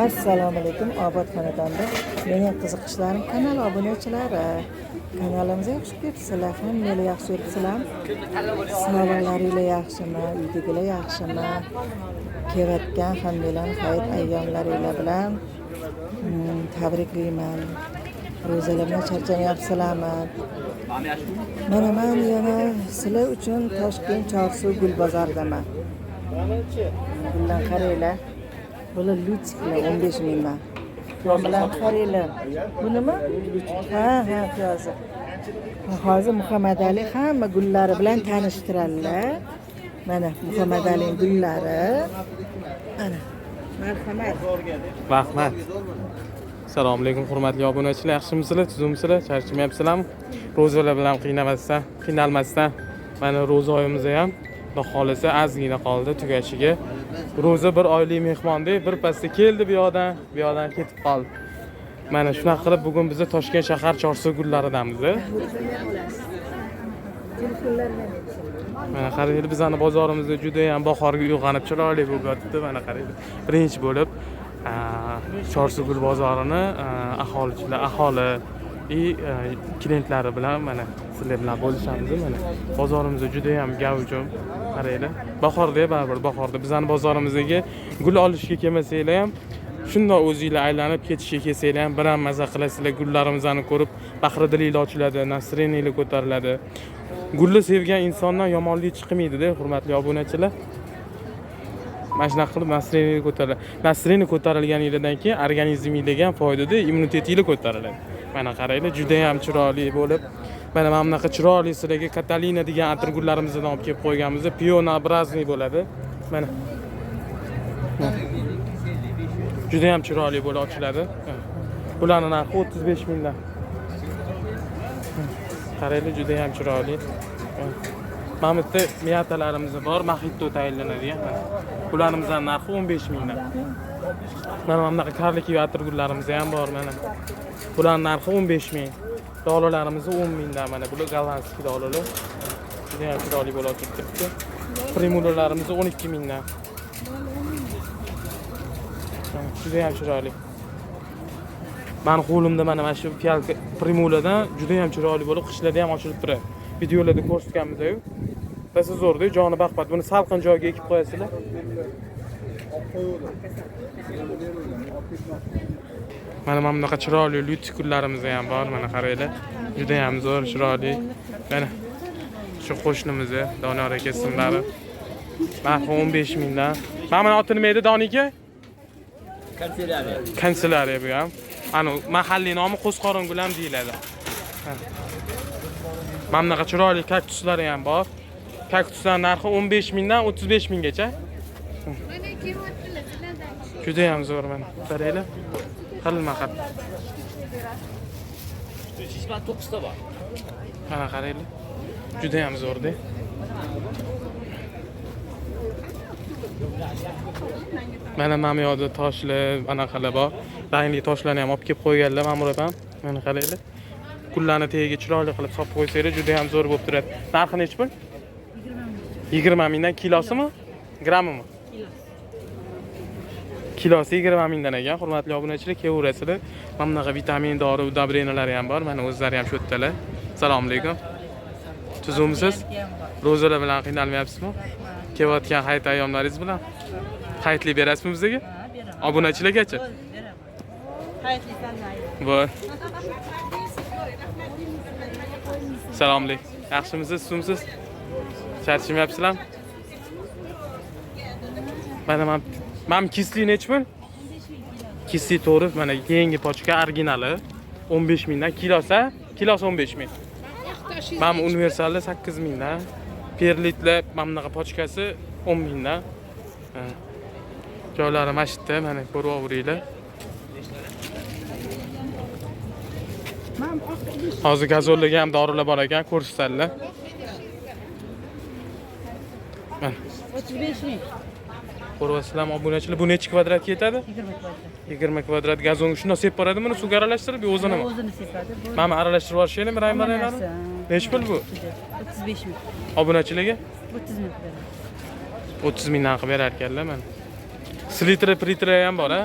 Assalomu alaykum, Obod xonadonda mening qiziqishlarim kanal obunachilari. Kanalimizga xush kelibsizlar. Hammanglar yaxshi yuribsizlarmi? Sog'liqlaringlar yaxshimi? Uydagilar yaxshimi? Kelayotgan hammanglarni hayit ayyomlaringlar bilan tabriklayman. Ro'zalar bilan charchamayapsizlarmi? Mana men yana sizlar uchun Toshkent Chorsu gul bozoridaman. Guldan qaranglar. Bular lutiklar 15 mingdan. Bilan qaranglar. Bu nima? Ha, piyozi. Hozir Muhammad Ali hamma gullari bilan tanishtiradilar. Mana Muhammad Alining gullari. Ana. Marhamat. Rahmat. Assalomu alaykum, hurmatli obunachilar, yaxshimisizlar, tuzukmisizlar, charchamayapsizlarmi? Ro'zalar bilan qiynamasdan, qiynalmasdan mana ro'za oyimiz ham xudo xohlasa ozgina qoldi tugashiga. Ro'za bir oylik mehmondek, bir pasda keldi bu yoqdan, bu yoqdan ketib qoldi. Mana shunaqa qilib bugun biz Toshkent shahar Chorsu gullaridamiz. Mana qaranglar, bizani bozorimizda juda ham bahorga uyg'onib chiroyli bo'lib yotibdi. Mana qaranglar. Birinchi bo'lib Chorsu gul bozorini aholichilar, aholi и klientlari bilan mana sizlar bilan bo'lishamiz. Mana bozorimizda juda ham gavjum. Qaranglar. Bahorda, baribir bahorda bizani bozorimizdagi gul olishga kelmasanglar ham, shundoq o'zinglar aylanib ketishga kelsanglar ham bir ham maza qilasizlar. Gullarimizni ko'rib bahri dilinglar ochiladi, настроение nglar ko'tariladi. Gulni sevgan insondan yomonlik chiqmaydi-da, hurmatli obunachilar. Mana shunaqa qilib настроение ko'tariladi. Настроение ko'tarilganinglardan keyin organizminglarga ham foydada, immunitetinglar ko'tariladi. Mana qaranglar, juda ham chiroyli bo'lib, mana bunaqa chiroyli sizlarga Katalina degan atirgullarimizdan olib kelib qo'yganmiz. Пионообразный bo'ladi. Mana. Juda ham chiroyli bo'lib ochiladi. Bularning narxi 35 mingdan. Qaranglar, juda ham chiroyli. Mana bu yerda miyatalarimiz bor, мохито tayinlanadigan. Mana. Bularimizni narxi 15 mingdan. Mana bunaqa карликовый atirgullarimiz ham bor mana. Bularning narxi 15 ming. Lolalarimiz 10 mingdan mana. Bular голландский lolalar. Juda ham chiroyli bo'lib ochilib turibdi. Primulalarimiz 12 mingdan. Mana, juda ham chiroyli. Mani qo'limda mana shu фиалка primuladan juda ham chiroyli bo'lib qishlarda ham ochilib turadi. Videolarda ko'rsatganmiz-ku. Rosa zo'rda, joni baquvvat. Buni salqin joyga ekib qo'yasizlar. Mana bunaqa chiroyli lyutikullarimiz ham bor, mana qaranglar. Juda ham zo'r, chiroyli. Mana shu qo'shnimiz Doniyor aka ismlari. Narxi 15 mingdan. Mana buni oti nima edi, Doni aka? Kansellariya. Kansellariya bu ham. Ani mahalliy nomi qo'zqorin gul ham deyiladi. Mana bunaqa chiroyli kaktuslari ham bor. Kaktuslar narxi 15 mingdan 35 minggacha. Juda ham zo'r mana. Qaranglar. Xilma xil. 9 ta bor. Mana qaranglar. Juda ham zo'rda. Mana bu yoqda toshlar, anaqalar bor. Rangli toshlarni ham olib kelib qo'yganlar Ma'mur opam. Mana qaranglar. Gullarni tagiga chiroyli qilib solib qo'ysanglar juda ham zo'r bo'lib turadi. Narxi nechi pul? 20 mingdan kilosimi? Grammimi? Kilosi 20 mingdan ekan, hurmatli obunachilar, kelaverasizlar. Mana bunaqa vitamin, dori, удобрениялari ham bor. Mana o'zlari ham shu yerdalar. Assalomu alaykum. Tuzukmisiz? Ro'zalar bilan qiynalmayapsizmi? Kelayotgan hayit ayyomlaringiz bilan hayitlik berasizmi bizga? Obunachilargacha? Bo'l. Assalomu alaykum. Yaxshimisiz, tuzukmisiz? Charchamayapsizlarmi? Mana mana kisli nechi pul? Kisli to'g'ri, mana yangi pochka originali 15 mingdan kilosi, kilosi 15 ming. Mana universalda 8 mingdan. Perlitlar mana bunaqa pochkasi 10 mingdan. Joylari mana shu yerda, mana ko'rib overinglar. Hozir gazonlarga ham dorilar bor ekan, ko'rsatadilar. Mana 35 ming. Ko'ryapsizlarmi obunachilar, bu nechi kvadrat ketadi? 20 kvadrat. 20 kvadrat gazonga shundoq sepib boradimi buni suvga aralashtirib yo o'zinimi? O'zini sepadi. Bu Mana aralashtirib yuborishaylikmi rang-baranglarni? Nechi pul bu? 35 ming. Obunachilarga 30 ming beradi. 30 mingdan qilib berar ekanlar mana. Slitra pritra ham bor, a?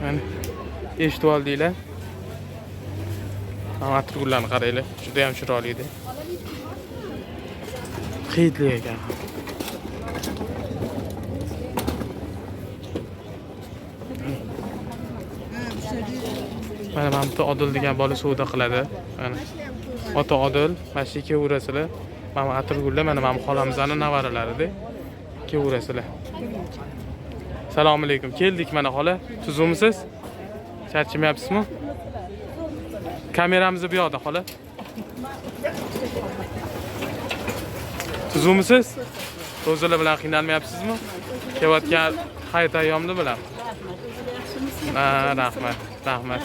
Mana eshitib oldinglar. Mana atirgullarni qaranglar, juda ham chiroyli edi. Hidli ekan. Mana bu Odil degan bola savdo qiladi. Mana ota Odil, mana shu kelaverasizlar. Mana atirgullar, mana xolamizni nevaralarida. Kelaverasizlar. Assalomu alaykum. Keldik mana xola. Tuzukmisiz? Charchamayapsizmi? Kameramiz bu yoqda xola. Tuzukmisiz? Ro'zalar bilan qiynalmayapsizmi? Kelayotgan hayit ayyomni bilan. Ha, rahmat, rahmat.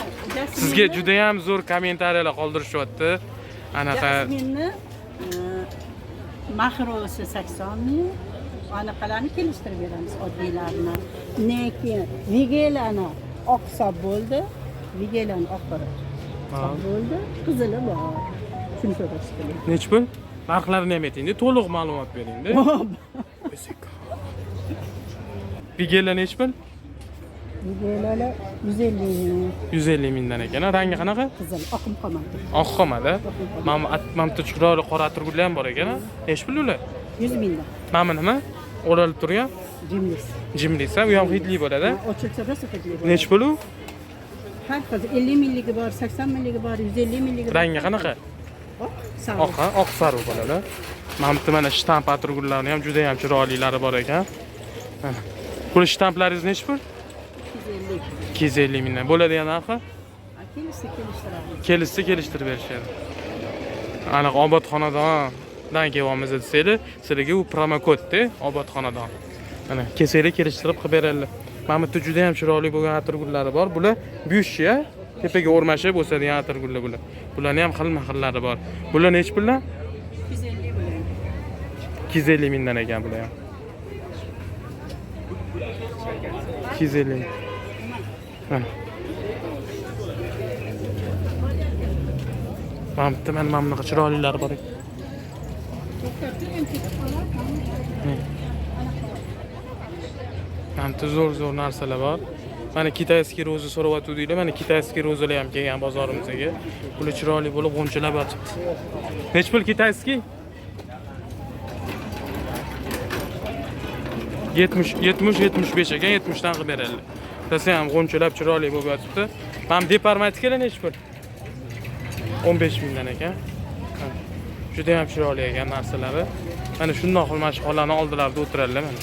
Sizga juda ham zo'r kommentariyalar qoldirishyapti. Anaqa Jasminni mahrosi 80 ming, anaqalarni kelishtirib beramiz oddiylarni. Lekin vigelani oq sob bo'ldi, vigelani oqiri sob bo'ldi, qizili bor. Shuni so'rashdi. Nechi pul? Narxlarini ham ayting-da, to'liq ma'lumot bering-da. Vigela nechi pul? Vigelalar 150 ming. 150 mingdan ekan. Rangi qanaqa? Qizil, oq qolmadi. Oq qolmadi. Mana bu chiroyli qora atirgullar ham bor ekan. Nechi pul ular? 100 mingdan. Mana nima? O'ralib turgan? Jimlis. Jimlis, u ham hidli bo'ladi. Ochilsa rosa hidli bo'ladi. Nechi pul u? Har xil 50 mingligi bor, 80 mingligi bor, 150 mingligi bor. Rangi qanaqa? Oq, sariq. Oq, oq sariq bo'ladi. Mana bu mana shtamp atirgullarni ham juda ham chiroylilari bor ekan. Mana. Bu shtamplaringiz nechi pul? 250. 250 mingdan. Bo'ladigan narxi? Kelishsa kelishtiramiz. Kelishsa kelishtirib berishadi. Aniq Obod xonadondan kelyapmiz desanglar, sizlarga u promokodda Obod xonadon. Mana kelsanglar kelishtirib qilib beradilar. Mana bu yerda juda ham chiroyli bo'lgan atirgullari bor. Bular buyushchi, tepaga o'rmashib o'sadigan atirgullar bular. Bularni ham xilma-xillari bor. Bular nechi puldan? 250 bular. 250 mingdan ekan bular ham. 250 ming. Mana. Mana bitta mana bunaqa chiroylilari bor ekan. Mana bitta zo'r-zo'r narsalar bor. Mana kitayskiy roza so'rayotgandinglar. Mana kitayskiy rozalar ham kelgan bozorimizga. Bular chiroyli bo'lib g'unchalab yotibdi. Nech pul kitayskiy? 70, 70, 75 ekan, 70 dan qilib beradilar. Desa ham g'unchalab chiroyli bo'lib yotibdi. Mana deparmatikalar nech pul? 15 mingdan ekan. Juda ham chiroyli ekan narsalari. Mana shundoq xil mana shu xolani oldilarida o'tiradilar mana.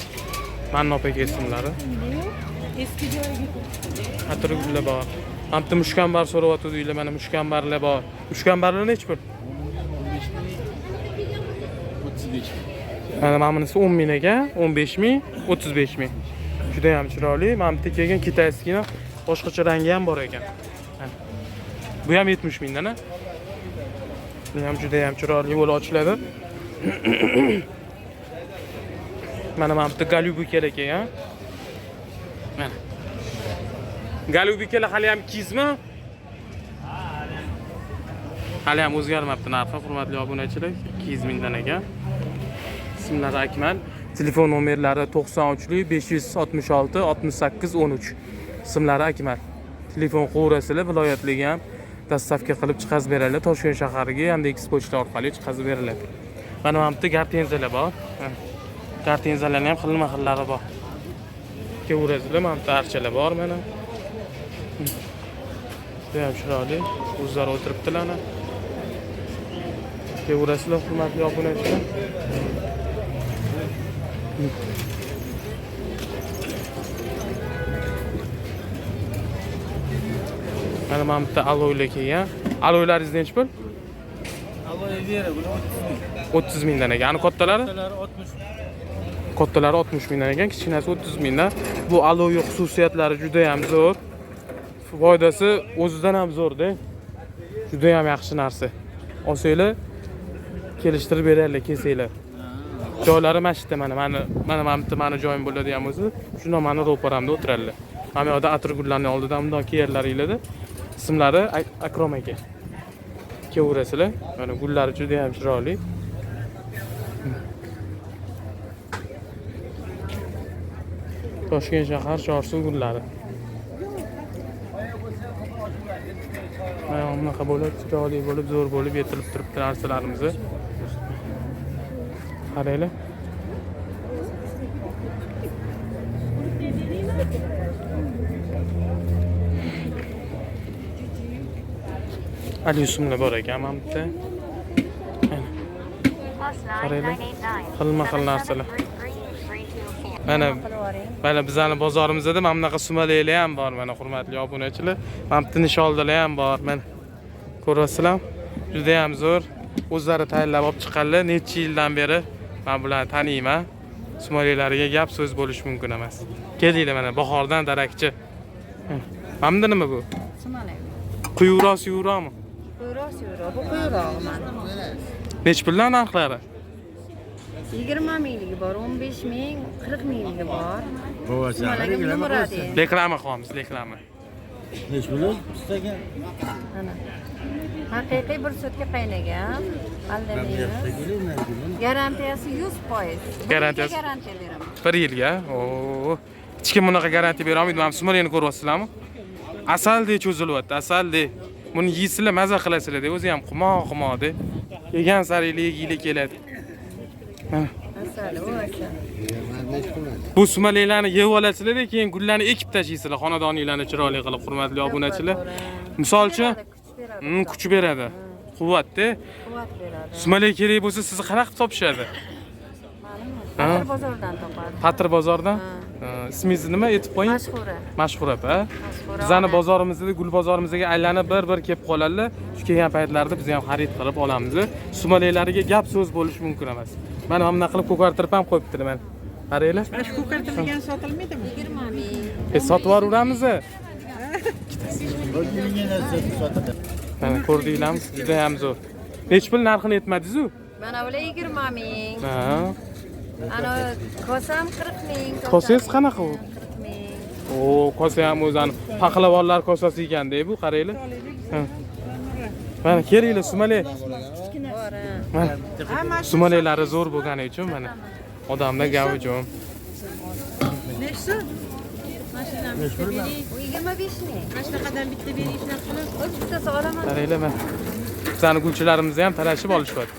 Manna opa ismlari. Eski joyiga Atirgullar bor. Mana bitta mushkambar so'rayotgandinglar, mana mushkambarlar bor. Mushkambarlar nech pul? 15 ming, 35 ming. Mana mana bunisi 10 ming ekan, 15 ming, 35 ming. Juda ham chiroyli. Mana bitta kelgan kitayskini boshqacha rangi ham bor ekan. Bu ham 70 mingdan, a? Bu ham juda ham chiroyli bo'lib ochiladi. Mana mana bitta galyubikalar kelgan. Mana. Galyubikalar hali ham 200mi? Hali ham o'zgarmabdi narxi, hurmatli obunachilar, 200 mingdan ekan. Ismlari Akmal, telefon nomerlari 93 566 68 13. Ismlari Akmal. Telefon qo'rasizlar, viloyatlarga ham dastavka qilib chiqazib beradi. Toshkent shahariga hamda X-pochta orqali chiqazib beriladi. Mana bu yerda gartenzalar bor. Gartenzalarning ham xilma-xillari bor. Kelaverasizlar, mana bu archalar bor mana. Juda ham chiroyli. O'zlari o'tiribdilar ana. Kelaverasizlar, hurmatli obunachilar. Mana bu yerda aloylar kelgan. Aloylaringiz nechi pul? Aloe vera buni 30 ming. 30 mingdan ekan. Ani kattalari? Kattalari 60 ming. Kattalari 60 mingdan ekan, kichkinasi 30 mingdan. Bu aloe xususiyatlari juda ham zo'r. Foydasi o'zidan ham zo'r-da. Juda ham yaxshi narsa. Olsanglar kelishtirib beradilar, kelsanglar. Joylari mana shu yerda, mana mana mana bitta mani joyim bo'ladi ham o'zi. Shundan mani ro'paramda o'tiradilar. Mana bu yerda atirgullarning oldidan bundoq kelganlaringlarda ismlari Akrom aka. Kelaverasizlar. Mana gullari juda ham chiroyli. Toshkent shahar Chorsu gullari. Mana bunaqa bo'lib, chiroyli bo'lib, zo'r bo'lib yetilib turibdi narsalarimiz. Qaranglar. Alyusumlar bor ekan mana bu yerda. Qaranglar. Xilma-xil narsalar. Mana bizning bozorimizda mana bunaqa sumalaklar ham bor, mana hurmatli obunachilar. Mana bu nisholdalar ham bor, mana ko'rasizlar. Juda ham zo'r. O'zlari tayyorlab olib chiqqanlar, necha yildan beri men bularni taniyman. Sumalaklariga gap so'z bo'lishi mumkin emas. Kelinglar mana bahordan darakchi. Mana bunda nima bu? Sumalak. Quyuqroq suyuqroqmi? Quyuqroq suyuqroq. Bu quyuqrog'i mana. Necha puldan narxlari? 20 mingligi bor, 15 ming, 40 mingligi bor. Sumalagim numaradi. Reklama qilamiz, reklama. Necha pul? Ustaga. Ana. Haqiqiy bir sutka qaynagan. Aldamaymiz. Garantiyasi 100%. Garantiyasi? Garantiya beraman. 1 yilga. Oo. Hech kim bunaqa garantiya bera olmaydi. Mana sumalakni ko'ryapsizlarmi? Asaldek cho'zilyapti, asaldek. Buni yeysizlar, maza qilasizlar, o'zi ham qumoq-qumoq-da. Yegan sari yeginglar keladi. Asal, u asal. Bu sumalaklarni yeb olasizlar, keyin gullarni ekib tashlaysizlar, xonadoninglarni chiroyli qilib, hurmatli obunachilar. Misol uchun, kuch beradi. Quvvat-da. Quvvat beradi. Sumalak kerak bo'lsa, sizni qanaqa qilib topishadi? Patir bozordan topadi. Patir bozordan? Ismingizni nima aytib qo'ying? Mashhura. Mashhura opa. Mashhura. Bizani bozorimizda, gul bozorimizga aylanib bir-bir kelib qoladilar. Shu kelgan paytlarida biz ham xarid qilib olamiz. Sumalaklariga gap so'z bo'lishi mumkin emas. Mana mana qilib ko'kartirib ham qo'yibdilar mana. Qaranglar. Mana shu ko'kartirilgan sotilmaydimi? 20 ming. Sotib yuboramiz. Mana ko'rdinglarmi? Juda ham zo'r. Necha pul narxini aytmadingiz-u? Mana bular 20 ming. Ha. Ana kosam 40 ming. Kosangiz qanaqa u? 40 ming. O, kosa ham o'zani pahlavonlar kosasi ekanda bu, qaranglar. Mana kelinglar sumalak. Bor, ha. Mana sumalaklari zo'r bo'lgani uchun mana odamlar gapi uchun. Nechta? U 25 ming. Mana shunaqadan bitta bering, shunaqa qilib. O'z bittasi olaman. Qaranglar mana. Bizani gulchilarimizni ham talashib olishyapti.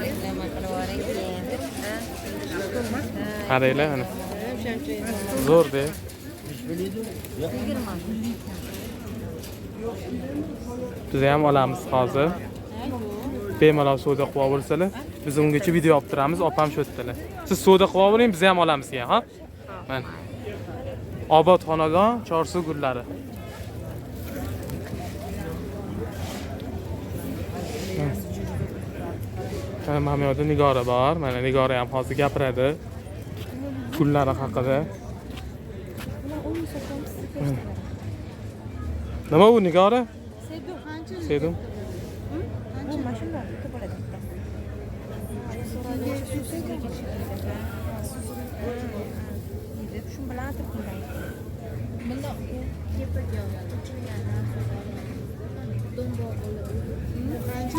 Reklama qilib yuboring keyin. Qaranglar mana. Zo'r-da. Biz ham olamiz hozir. Bemalol savdo qilib olsalar, biz ungacha video olib turamiz, opam shu yerdalar. Siz savdo qilib oling, biz ham olamiz keyin, ha? Mana. Obod xonadon, Chorsu gullari. Mana bu yerda Nigora bor. Mana Nigora ham hozir gapiradi. Gullari haqida. Nima bu Nigora? Sedum. Bu mashina bitta bo'ladi bitta. Shu bilan atir.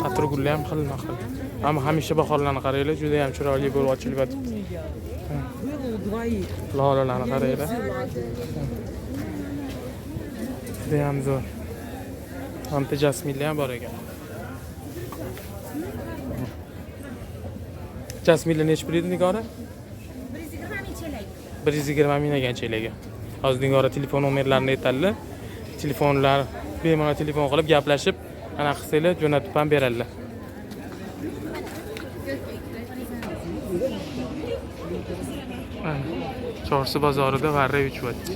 Atirgullar ham xilma-xil. Ammo hamisha bahorlarni qaranglar, juda ham chiroyli bo'lib ochilib yotibdi. Lolalarni qaranglar. Juda ham zo'r. Hamda jasminlar ham bor ekan. Jasminlar necha pul edi Nigora? 120 ming chelak. 120 ming ekan chelagi. Hozir Nigora telefon nomerlarini aytadilar. Telefonlar bemalol telefon qilib gaplashib, ana qilsanglar jo'natib ham beradilar. Chorsu bozorida varra uchyapti.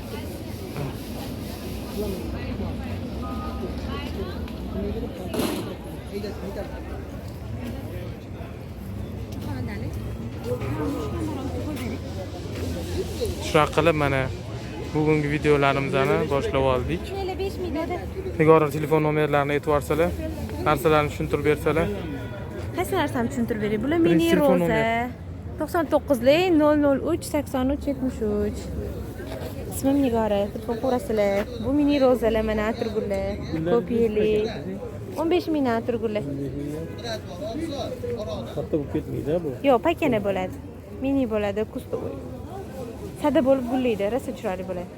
Shunaqa qilib mana bugungi videolarimizni boshlab oldik. Nigora telefon nomerlarini aytib yuborsalar, narsalarni tushuntirib bersalar. Qaysi narsani tushuntirib beray? Bular Birinchi mini telefon roza. nomeri. 99 003 83 73. Ismim Nigora, telefon ko'rasizlar. Bu mini rozalar mana atirgullar, ko'p yillik. 15 ming atirgullar. Katta bo'lib ketmaydi bu. Yo'q, pakana bo'ladi. Mini bo'ladi, куст sada bo'lib gullaydi, rosa chiroyli bo'ladi.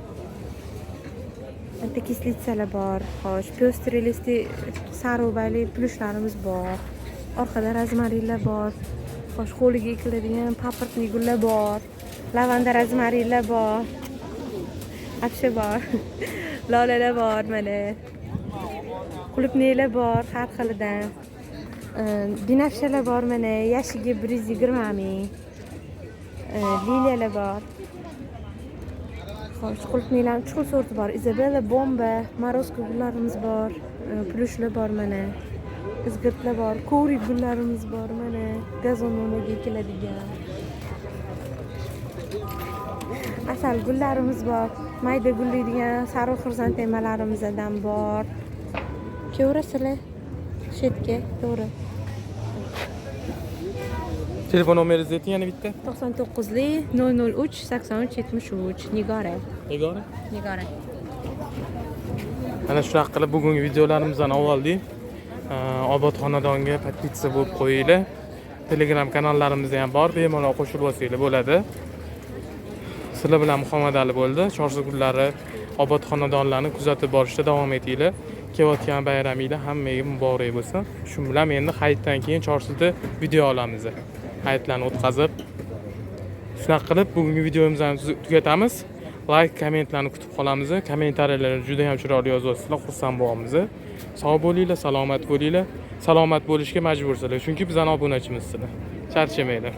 Bitta кислица lar bor. Xo'sh, пёстрый листья sarubali plyushlarimiz bor. Orqada rozmarinlar bor. Xo'sh, qo'liga ekiladigan папоротник gullar bor. Lavanda, rozmarinlar bor. Apsha bor. Lolalar bor mana. Qulupnaylar bor har xilidan. Binafshalar bor mana, yashigi 120 ming. Liliyalar bor. Xo'sh, qulupnaylarning uch xil sorti bor. Izabela, bomba, морозко gullarimiz bor. Plyushlar bor mana. Izgirtlar bor, коврик gullarimiz bor mana, gazon o'rniga ekiladigan. Asal gullarimiz bor. Mayda gullaydigan sariq xrizantemalarimizdan bor. Kelaverasizlar. Shetga, to'g'ri. Telefon nomeringizni ayting yana bitta. 99 003 83 73. Nigora. Nigora. Nigora. Mana shunaqa qilib bugungi videolarimizdan oldik. Obod xonadonga подписка bo'lib qo'yinglar. Telegram kanallarimizda ham bor, bemalol qo'shilib olsanglar bo'ladi. Sizlar bilan Muhammad Ali bo'ldi. Chorsu gullari, obod xonadonlarni kuzatib borishda davom etinglar. Kelayotgan bayraminglar hammaga muborak bo'lsin. Shu bilan endi hayitdan keyin Chorsuda video olamiz. Hayitlarni o'tkazib. Shunaqa qilib bugungi videomizni tugatamiz. Like, kommentlarni kutib qolamiz. Kommentariyalarni juda ham chiroyli yozyapsizlar, xursand bo'lamiz. Sog' bo'linglar, salomat bo'linglar. Salomat bo'lishga majbursizlar, chunki bizning obunachimizsizlar. Charchamanglar.